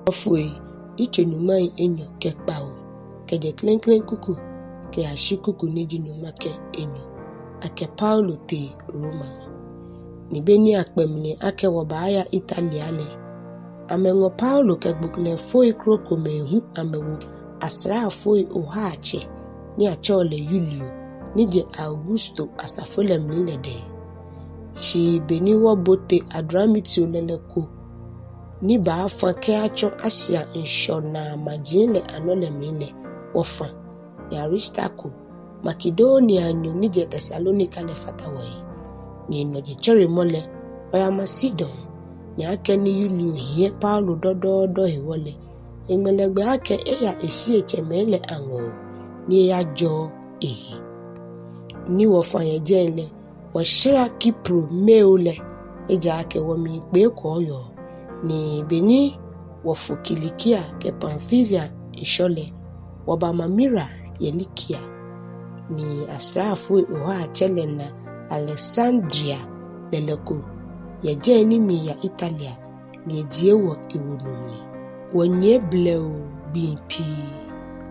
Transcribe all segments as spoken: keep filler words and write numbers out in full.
Osɔfoi, yitso nyɔŋmai enyɔ kɛ kpawo, kɛjɛ klɛŋklɛŋ kuku kɛyashi kuku ni ji nyɔŋma kɛ enyɔ. Akɛ Paulo tee Roma. Ni be ni akpɛ mli akɛ wɔbaaya Italia lɛ, amɛŋɔ Paulo kɛ gboklɛfoi krokomɛi hu amɛwo asraafoi ohaatsɛ ni atsɛɔ lɛ Yulio, ni jɛ Augusto asafo lɛ mli lɛ dɛŋ. Shi be ni wɔbote Adramitio lɛlɛ ko ni baafã kɛyatsɔ Asia ŋshɔnaa maji lɛ anɔ lɛ mli lɛ, wɔfã, ni Aristarko, Makedonianyo ni jɛ Tesalonika lɛ fata wɔhe. Ni enɔ jetsɛremɔ lɛ, wɔyama Sidon, ni akɛni Yulio hiɛ Paulo dɔdɔɔdɔ hewɔ lɛ, eŋmɛ lɛ gbɛ akɛ eya eshieŋtsɛmɛi lɛ aŋɔɔ ni eyajɔɔ ehe. Ni wɔfã yɛ jɛi lɛ, wɔshara Kipro Meo lɛ, ejaakɛ wɔmiikpee kɔɔyɔɔ. Ni be ni wɔfo Kilikia kɛ Pamfilia ŋshɔ lɛ, wɔbama Mira yɛ Likia. Ni asraafoi ohaatsɛ lɛ na Aleksandria lɛlɛ ko yɛ jɛi ni miiya Italia, ni ejie wɔ ewo nu mli. Wɔnyiɛ blɛoo gbii pii,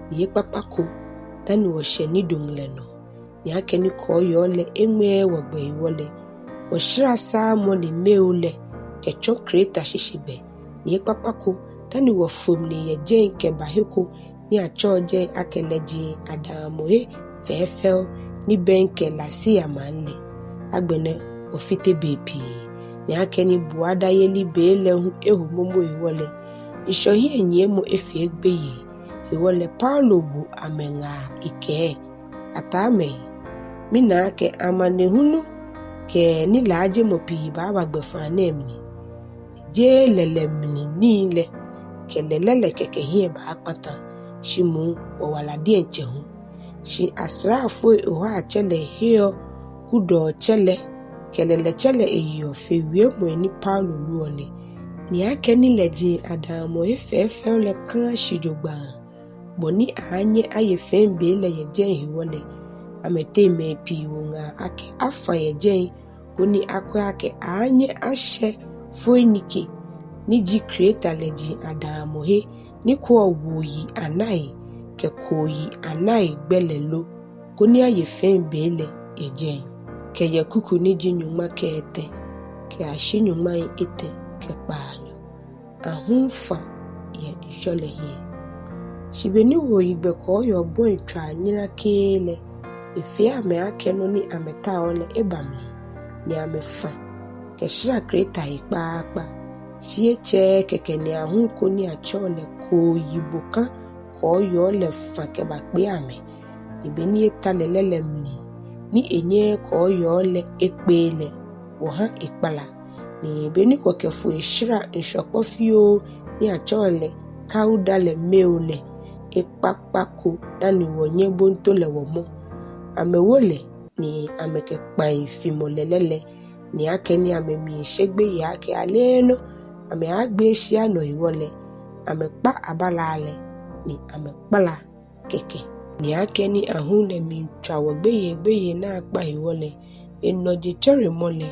ni ekpakpa ko dani wɔshɛ Knido ŋlɛ nɔ. Ni akɛni kɔɔyɔɔ lɛ eŋmɛɛɛ wɔ gbɛ hewɔ lɛ, wɔshara Salmone Meo lɛ kɛtsɔ Kreta shishigbɛ. Ni ekpakpa ko dani wɔfo mli yɛ jɛi kɛba he ko ni atsɛɔ jɛi akɛ Lɛji Adaamɔhe Fɛɛfɛo ni bɛŋkɛ Lasea maŋ lɛ. Agbɛnɛ wɔfite bei pii, ni akɛni buadayeli be lɛ hu eho momo hewɔ lɛ, ŋshɔ hiɛnyiɛmɔ efee gbeyei. Hewɔ lɛ Paulo wo amɛ ŋaa ekɛɛ: Ataamɛi, mina akɛ amanehulu kɛ nilaajemɔ pii baaba gbɛfaa nɛɛ mli. Jeee lɛlɛ mli nii lɛ kɛ lɛlɛ lɛ kɛkɛ hiɛ baakpata, shi moŋ wɔwala diɛŋtsɛ hu. Shi asraafoi ohaatsɛ lɛ heɔ kudɔɔtsɛ lɛ kɛ lɛlɛtsɛ lɛ eyeɔ fe wiemɔi ni Paulo wieɔ lɛ. Ni akɛni Lɛji Adaamɔhe Fɛɛfɛo lɛ kãa shi jogbaŋŋ bɔ ni aaanyɛ aye fɛi be lɛ yɛ jɛi hewɔ lɛ, amɛteŋ mɛi pii wo ŋaa akɛ afã yɛ jɛi, koni akwɛ akɛ aaanyɛ ashɛ Foinike ni ji Kreta Lɛji Adaamɔhe ni kwɛɔ wuoyi anai kɛ kooyi anai gbɛ lɛ lo, koni aye fɛi be lɛ yɛ jɛi. Kɛjɛ kuku ni ji nyɔŋma kɛ etɛ kɛyashi nyɔŋmai etɛ kɛ kpaanyɔ. Ahum fã yɛ ŋshɔ lɛ hiɛ. Shi be ni wuoyigbɛ kɔɔyɔɔ bɔi tswaa nyrakee lɛ, efee amɛ akɛ nɔ ni amɛtaoɔ lɛ eba mli, ni amɛfã kɛshara Kreta he kpaakpa. Shi etsɛɛɛ kɛkɛ ni ahum ko ni atsɛɔ lɛ Kooyiboka kɔɔyɔɔ lɛ fã kɛbakpee amɛ. Ni be ni eta lɛlɛ lɛ mli ni enyɛɛɛ kɔɔyɔɔ lɛ ekpee lɛ, wɔha ekpala. Ni be ni wɔkɛfo eshara ŋshɔkpɔ fioo ni atsɛɔ lɛ Kauda lɛ Meo lɛ, ekpakpa ko dani wɔnyɛ bonto lɛ wɔmɔ. Amɛwo lɛ ni amɛkɛ kpãi fimɔ lɛlɛ lɛ, ni akɛni amɛmiishe gbeyei akɛ aleenɔ amɛaagbee shia nɔ hewɔ lɛ, amɛkpa abala lɛ ni amɛkpala kɛkɛ. Ni akɛni ahum lɛ miitswa wɔ gbeyeigbeyei naakpa hewɔ lɛ, enɔ jetsɛremɔ lɛ,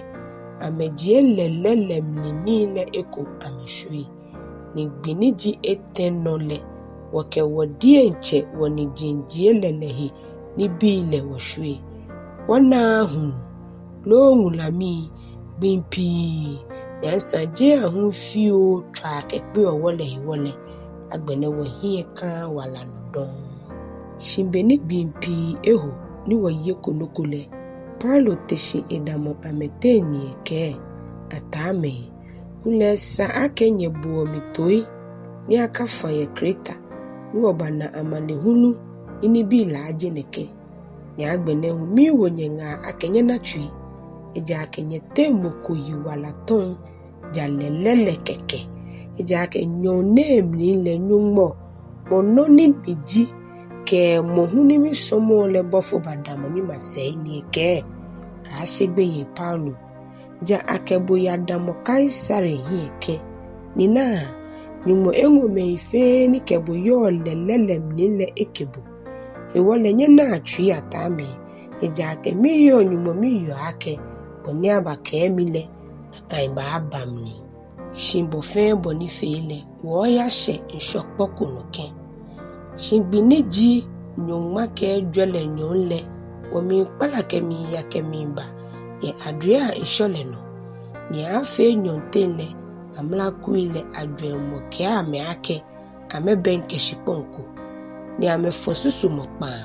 amɛjie lɛlɛ lɛ mli nii lɛ eko amɛshwie. Ni gbi ni ji etɛ nɔ lɛ, wɔkɛ wɔ diɛŋtsɛ wɔniji jie lɛlɛ he nibii lɛ wɔshwie. Wɔnaaa hulu loo ŋulamii, gbii pii, ni asaŋ jeee ahum fioo tswaa kɛkpeɔ wɔ lɛ hewɔ lɛ, agbɛnɛ wɔhiɛ kãaa wala nɔ dɔŋŋ. Shi be ni gbii pii eho ni wɔyeko nɔ ko lɛ, Paulo te shi edamɔ amɛteŋ ni ekɛɛ: Ataamɛi, kulɛ esa akɛ nyɛboɔ mi toi ni akafã yɛ Kreta, ni wɔbana amanehulu ni nibii laaje nɛkɛ. Ni agbɛnɛ hu miwo nyɛ ŋaa akɛ nyɛna tsui, ejaakɛ nyɛteŋ mɔ ko yi wala tɔŋ ja lɛlɛ lɛ kɛkɛ. Ejaakɛ nyɔɔŋ nɛɛ mli lɛ Nyɔŋmɔ, mɔ nɔ ni miji kɛ mɔ hu ni misɔmɔɔ lɛ bɔfo badamɔ mimasɛi ni ekɛɛ: Kaashe gbeyei Paulo. Ja akɛ bo yadamɔ Kaisare hiɛ kɛ̃. Ni naa, Nyɔŋmɔ eŋɔ mɛi fɛɛ ni kɛ bo yɔɔ lɛlɛ lɛ mli lɛ eke bo. Hewɔ lɛ nyɛnaa tsui, ataamɛi, ejaakɛ miheɔ Nyɔŋmɔ miyeɔ akɛ bɔ ni abakɛɛ mi lɛ, nakai baaba mli. Shi bɔ fɛɛ bɔ ni fee lɛ, wɔɔyashɛ ŋshɔ kpɔ ko nɔ kɛ̃. Shi gbi ni ji nyɔŋma kɛ ejwɛ lɛ nyɔɔŋ lɛ, wɔmiikpala kɛmiiya kɛmiiba yɛ Adria ŋshɔ lɛ nɔ. Ni aaafee nyɔɔŋteŋ lɛ, amlakui lɛ ajwɛŋmɔ kɛɛ amɛ akɛ amɛbɛŋkɛ shikpɔŋ ko, ni amɛfɔ susumɔ kpãa,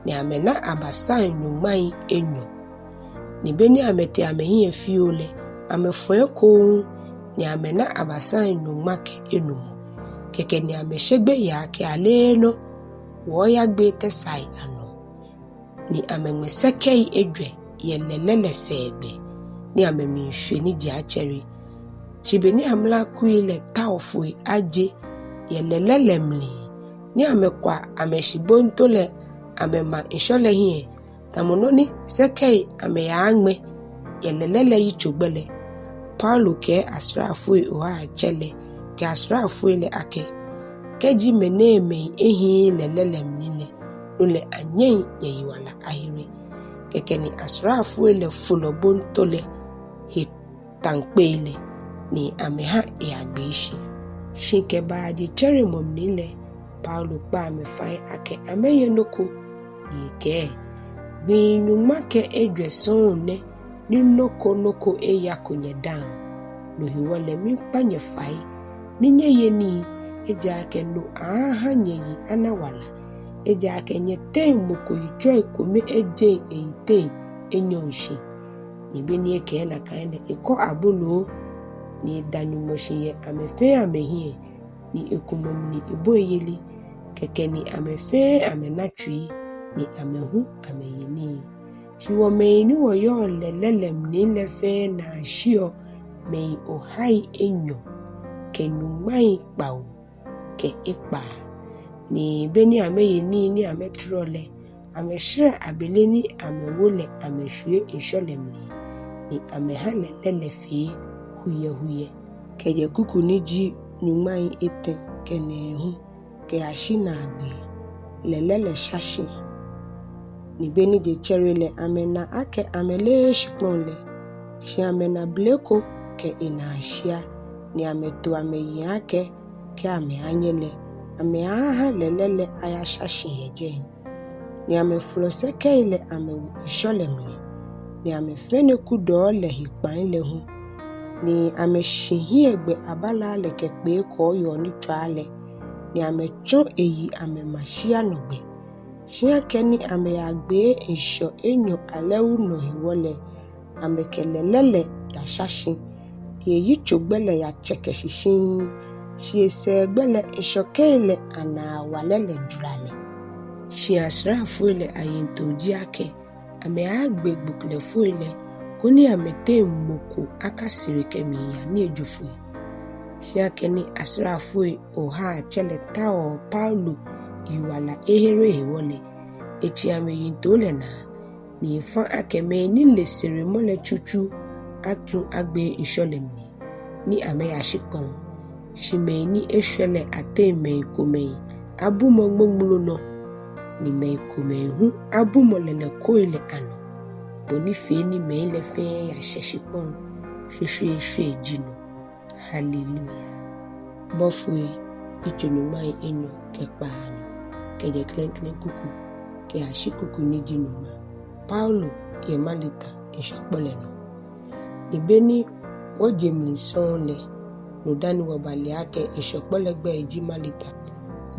ni amɛna abasaŋ nyɔŋmai enyɔ. Ni be ni amɛtee amɛhiɛ fioo lɛ, amɛfɔ ekoŋŋ, ni amɛna abasaŋ nyɔŋma kɛ enumɔ. Kɛkɛ ni amɛshe gbeyei akɛ, aleee nɔ, wɔɔyagbe tɛsaai anɔ. Ni amɛŋmɛ sɛkɛi ejwɛ yɛ lɛlɛ lɛ sɛɛgbɛ, ni amɛmiishwe ni je atsɛre. Shi be ni amlakui lɛ tao foi aje yɛ lɛlɛ lɛ mli, ni amɛkwa amɛshibonto lɛ amɛma ŋshɔ lɛ hiɛ, tamɔ nɔ ni sɛkɛi amɛyaaŋmɛ yɛ lɛlɛ lɛ yitsogbɛ lɛ, Paulo kɛɛ asraafoi ohaatsɛ lɛ kɛ asraafoi lɛ akɛ, kɛji mɛnɛɛmɛi ehiii lɛlɛ lɛ mli lɛ, no lɛ anyɛŋ nyɛyiwala ahere. Kɛkɛ ni asraafoi lɛ fo lɛ bonto lɛ he taŋkpei lɛ, ni amɛha eyagbee shi. Shi kɛbaa jetsɛremɔ mli lɛ, Paulo kpa amɛ fai akɛ amɛye nɔ ko, ni ekɛɛ, gbii nyɔŋma kɛ ejwɛ sɔŋŋ nɛ ni nɔ ko nɔ ko eyako nyɛdaaŋ. No hewɔ lɛ miikpa nyɛ fai ni nyɛye nii, ejaakɛ no aaaha nyɛyi ana wala, ejaakɛ nyɛteŋ mɔ ko yitsɔi kome ejeŋ eyiteŋ enyɔŋ shi. Ni be ni ekɛɛ nakai lɛ, ekɔ aboloo, ni eda Nyɔŋmɔ shi yɛ amɛ fɛɛ amɛhiɛ, ni ekumɔ mli ebɔi yeli. Kɛkɛ ni amɛ fɛɛ amɛna tsui, ni amɛ hu amɛye nii. Shi wɔ mɛi ni wɔyɔɔ lɛlɛ lɛ mli lɛ fɛɛ naa shiɔ mɛi ohai enyɔ kɛ nyɔŋmai kpawo kɛ ekpaa. Ni be ni amɛye nii ni amɛtɔrɔ lɛ, amɛshɛrɛ abele ni amɛwo lɛ amɛshwie ŋshɔ lɛ mli, ni amɛha lɛlɛ lɛ fee huyɛhuyɛ. Kɛjɛ kuku ni ji nyɔŋmai etɛ kɛ nɛɛhu kɛyashi naagbee. Lɛlɛ lɛ sha shi. Ni be ni je tsɛre lɛ, amɛna akɛ amɛleee shikpɔŋ lɛ, shi amɛna bele ko kɛ enaa shia, ni amɛto amɛyiŋ akɛ kɛ amɛaanyɛ lɛ, amɛaaha lɛlɛ lɛ ayasha shi yɛ jɛi. Ni amɛfolɔ sɛkɛi lɛ amɛwo ŋshɔ lɛ mli, ni amɛfɛne kudɔɔ lɛ he kpãi lɛ hu, ni amɛshi hiɛgbɛ abala lɛ kɛkpee kɔɔyɔɔ ni tswaa lɛ, ni amɛtsɔ eyi amɛma shia nɔ gbɛ. Shi akɛni amɛyagbee ŋshɔ enyɔ alɛwu nɔ hewɔ lɛ, amɛkɛ lɛlɛ lɛ yasha shi, ni eyitsogbɛ lɛ yatsɛkɛ shi shiŋŋ, shi esɛɛgbɛ lɛ ŋshɔkei lɛ anaawalɛ lɛ jwara lɛ. Shi asraafoi lɛ ayiŋtoo ji akɛ amɛaagbe gboklɛfoi lɛ, koni amɛteŋ mɔ ko akasere kɛmiiya ni ejo foi. Shi akɛni asraafoi ohaatsɛ lɛ taoɔ Paulo yiwala ehere hewɔ lɛ, etsi amɛyiŋtoo lɛ naa, ni efa akɛ mɛi ni le seremɔ lɛ tsutsu atu agbee ŋshɔ lɛ mli, ni amɛya shikpɔŋ. Shi mɛi ni eshwɛ lɛ ateŋ mɛi komɛi abumɔ ŋmoŋmlo nɔ, ni mɛi komɛi hu abumɔ lɛlɛkoi lɛ anɔ, bɔ ni fee ni mɛi lɛ fɛɛ yashɛ shikpɔŋ shweshweeshwe ji no. Haleluya. Bɔfoi yitso nyɔŋmai enyɔ kɛ kpaanyɔ, kɛjɛ klɛŋklɛŋ kuku kɛyashi kuku ni ji nyɔŋma. Paulo yɛ Malita ŋshɔkpɔ lɛ nɔ. Ni be ni wɔje mli sɔŋŋ lɛ, no dani wɔbale akɛ ŋshɔkpɔ lɛ gbɛi ji Malita.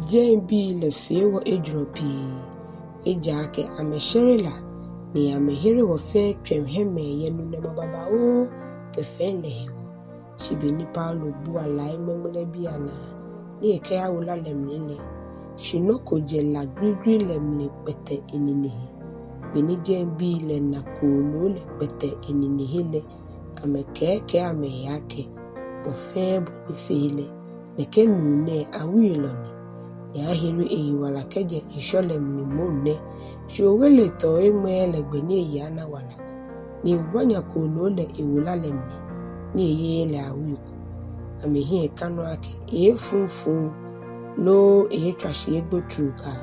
Jɛi bii lɛ fee wɔ ejurɔ pii, ejaakɛ amɛshere la, ni amɛhere wɔ fɛɛ tswɛmɔhemɛi yɛ nunɛmɔ babaoo kɛ fɛi lɛ hewɔ. Shi be ni Paulo bua lai ŋmɛŋmɛlɛbii anaa ni ekɛyawo la lɛ mli lɛ, shi nɔ ko jɛ la grigri lɛ mli kpɛtɛ enine he. Be ni jɛi bii lɛ na kooloo lɛ kpɛtɛ enine he lɛ, amɛkɛɛkɛɛ amɛhe akɛ, bɔ fɛɛ bɔ ni fee lɛ, nɛkɛ nuu nɛɛ awuiyelɔ ni, ni ahere eyiwala kɛjɛ ŋshɔ lɛ mli moŋ nɛ, shi oweletɔɔ eŋmɛɛɛ lɛ gbɛ ni eye ana wala, ni ewanya kooloo lɛ ewo la lɛ mli, ni eyeee lɛ awui ko. Amɛhiɛ ka nɔ akɛ eeefuu fuu loo eeetswa shi egbo trukaa.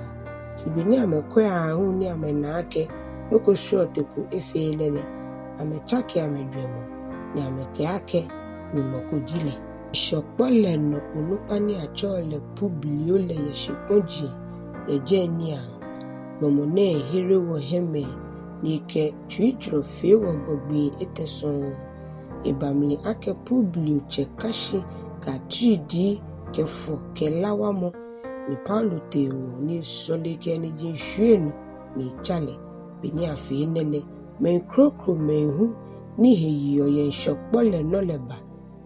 Shi be ni amɛkwɛ aahu ni amɛna akɛ nɔ ko srɔto ko efeee lɛ lɛ, amɛtsake amɛjwɛŋmɔ, ni amɛkɛɛ akɛ Nyɔŋmɔ ko ji lɛ. Ŋshɔkpɔ lɛ nɔ onukpa ni atsɛɔ lɛ Publio lɛ yɛ shikpɔji yɛ jɛi niiaŋ. Gbɔmɔ nɛɛ here wɔ hiɛmɛɛ, ni ekɛ tsuijurɔ fee wɔ gbɔ gbii etɛ sɔŋŋ. Eba mli akɛ Publio tsɛ ka shi kɛ atiridii kɛ fɔ kɛ lawamɔ, ni Paulo tee eŋɔɔ ni esɔle kɛ eniji shwie enɔ ni etsa lɛ. Beni afee enɛ lɛ, mɛi krokomɛi hu ni he yeɔ yɛ ŋshɔkpɔ lɛ nɔ lɛ ba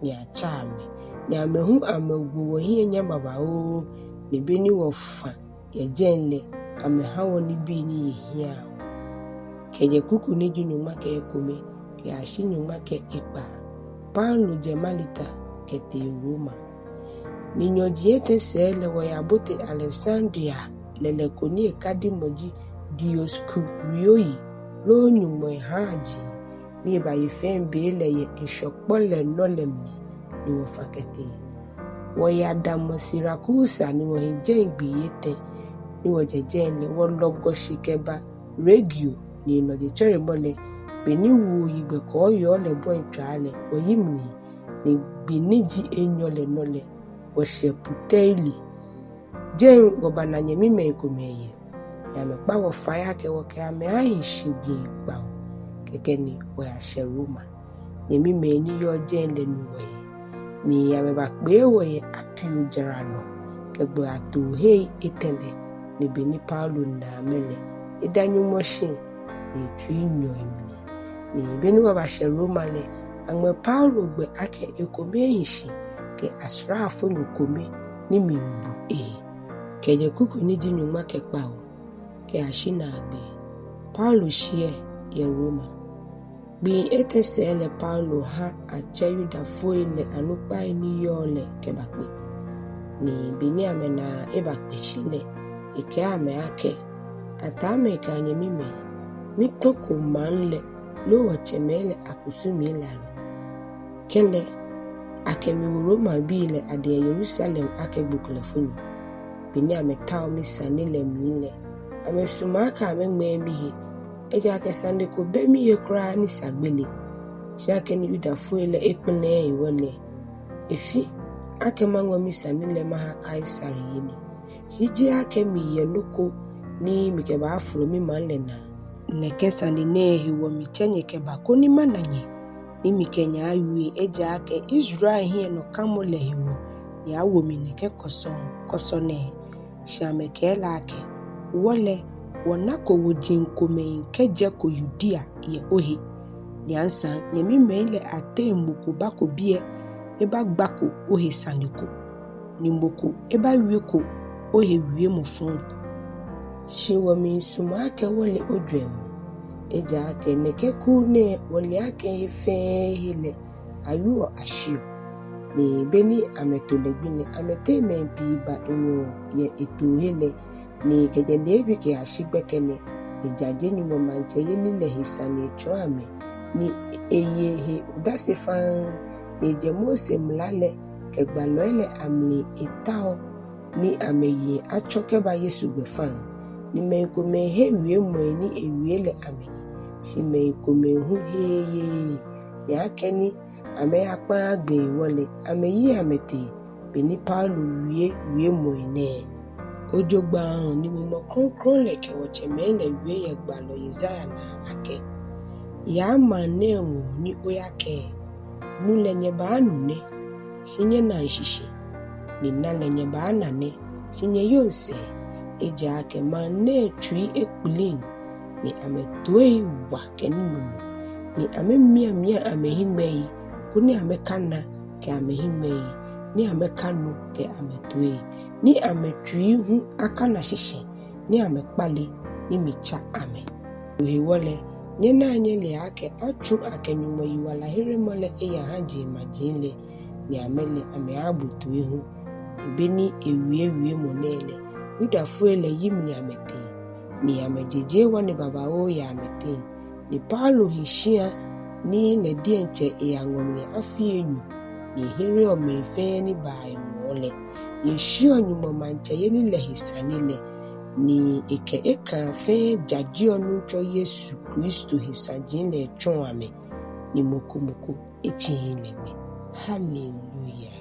ni atsa amɛ, ni amɛ hu amɛwo wɔhiɛ nyam babaoo, ni beni wɔfã yɛ jɛi lɛ, amɛha wɔ nibii ni he hiaa wɔ. Kɛjɛ kuku ni ji nyɔŋma kɛ ekome kɛyashi nyɔŋma kɛ ekpaa. Paulo jɛ Malita kɛtee Roma. Ni nyɔji etɛ sɛɛ lɛ wɔyabote Aleksandria lɛlɛ ko ni ekadimɔ ji Dioskurio yi loo Nyɔŋmɔ ehaaji, ni ebaye fɛi be lɛ yɛ ŋshɔkpɔ lɛ nɔ lɛ mli, ni wɔfã kɛtee. Wɔyadamɔ Sirakusa ni wɔhi jɛi gbii etɛ, ni wɔjɛ jɛi lɛ wɔlɔ gɔshi kɛba Regio, ni enɔ jetsɛremɔ lɛ, beni wuoyigbɛ kɔɔyɔɔ lɛ bɔi tswaa lɛ, wɔyi mli, ni gbi ni ji enyɔ lɛ nɔ lɛ, wɔshɛ Puteoli. Jɛi wɔbana nyɛmimɛi komɛi yɛ, ni amɛkpa wɔ fai akɛ wɔkɛ amɛ ahi shi gbii kpawo, kɛkɛ ni wɔyashɛ Roma. Nyɛmimɛi ni yɔɔ jɛi lɛ nu wɔhe, ni amɛbakpee wɔ yɛ Apio jara nɔ kɛ gbɔi atoohe etɛ lɛ, ni beni Paulo na amɛ lɛ, eda Nyɔŋmɔ shi, ni etsui nyɔ emli. Ni beni wɔbashɛ Roma lɛ, aŋmɛ Paulo gbɛ akɛ ekome ehi shi kɛ asraafonyo kome ni miibu ehe. Kɛjɛ kuku ni ji nyɔŋma kɛ kpawo kɛyashi naagbee. Paulo shiɛ yɛ Roma. Gbii etɛ sɛɛ lɛ Paulo ha atsɛ Yudafoi lɛ anukpai ni yɔɔ lɛ kɛbakpe. Ni beni amɛnaa ebakpe shi lɛ, ekɛɛ amɛ akɛ, Ataamɛi kɛ anyɛmimɛi, mitɔko maŋ lɛ loo wɔtsɛmɛi lɛ akusumii lɛ anɔ. Kɛlɛ, akɛ mi wo Romabii lɛ adɛŋ yɛ Yerusalem akɛ gboklɛfonyo. Beni amɛtao misane lɛ mli lɛ, amɛsumɔ akɛ amɛŋmɛɛ mihe, ejaakɛ sane ko bɛ mihe kwraa ni sa gbele. Shi akɛni Yudafoi lɛ ekpɛlɛɛɛ hewɔ lɛ, efi akɛ maŋɔ misane lɛ maha Kaisare yeli. Shi jeee akɛ miyɛ nɔ ko ni mikɛbaafolɔ mimaŋ lɛ naa. Nɛkɛ sane nɛɛ hewɔ mitsɛ nyɛ kɛba koni mana nyɛ, ni mikɛ nyɛ awie, ejaakɛ Israel hiɛnɔkamɔ lɛ hewɔ ni awo mi nɛkɛ kɔsɔŋkɔsɔ nɛɛ. Shi amɛkɛɛ lɛ akɛ, Wɔ lɛ, wɔnako woji komɛi kɛjɛko Yudea yɛ ohe. Ni asaŋ nyɛmimɛi lɛ ateŋ mɔ ko bako biɛ ebagbako ohe sane ko, ni mɔ ko ebawieko ohe wiemɔ fɔŋ ko. Shi wɔmiisumɔ akɛ wɔle ojwɛŋmɔ, ejaakɛ nɛkɛ kuu nɛɛ wɔle akɛ he fɛɛ he lɛ awieɔ ashiɔ. Ni beni amɛto lɛ gbi lɛ, amɛteŋ mɛi pii ba eŋɔɔ yɛ etoohe lɛ, ni kɛjɛ leebi kɛyashi gbɛkɛ lɛ, ejaje Nyɔŋmɔ maŋtsɛyeli lɛ he sane etsɔɔ amɛ, ni eye he odase faŋŋ, ni ejɛ Mose mla lɛ kɛ gbalɔi lɛ amli etaoɔ ni amɛyiŋ atsɔ kɛba Yesu gbɛfaŋ. Ni mɛi komɛi he wiemɔi ni ewie lɛ amɛyi, shi mɛi komɛi hu heee yeee. Ni akɛni amɛyakpaaa gbee hewɔ lɛ, amɛyi amɛtee beni Paulo wie wiemɔi nɛɛ. Ojogbaŋŋ ni Mumɔ Krɔŋkrɔŋ lɛ kɛ wɔtsɛmɛi lɛ wie yɛ gbalɔ Yesaia naa akɛ, Yaa maŋ nɛɛ ŋɔɔ ni oyakɛɛ, ‘Nu lɛ nyɛbaanu nɛ, shi nyɛnaŋ shishi, ni na lɛ nyɛbaana nɛ, shi nyɛyoŋ sɛɛ, ejaakɛ maŋ nɛɛ tsui ekpliŋ, ni amɛtoii wa kɛ ninumɔ, ni amɛmiamia amɛhiŋmɛii, koni amɛkana kɛ amɛhiŋmɛii, ni amɛkanu kɛ amɛtoii, ni amɛtsui hu akana shishi, ni amɛkpale, ni mitsa amɛ.’ No hewɔ lɛ, nyɛnaa nyɛlea akɛ atsu akɛ Nyɔŋmɔ yiwalaheremɔ lɛ eyaha jeŋmaji lɛ, ni amɛ lɛ amɛaabo toi hu. Ni beni ewie wiemɔ nɛɛ lɛ, Yudafoi lɛ yi mli amɛteŋ, ni amɛjeje ŋwane babaoo yɛ amɛteŋ. Ni Paulo hi shia ni lɛ diɛŋtsɛ eyaŋɔ mli afii enyɔ, ni ehereɔ mɛi fɛɛ ni baa eŋɔɔ lɛ, ni eshiɛɔ Nyɔŋmɔ maŋtsɛyeli lɛ he sane lɛ, ni ekɛ ekaa fɛɛ jajeɔ Nuŋtsɔ Yesu Kristo he saji lɛ etsɔɔ amɛ, ni mɔ ko mɔ ko etsiii lɛ gbɛ. Haleluya.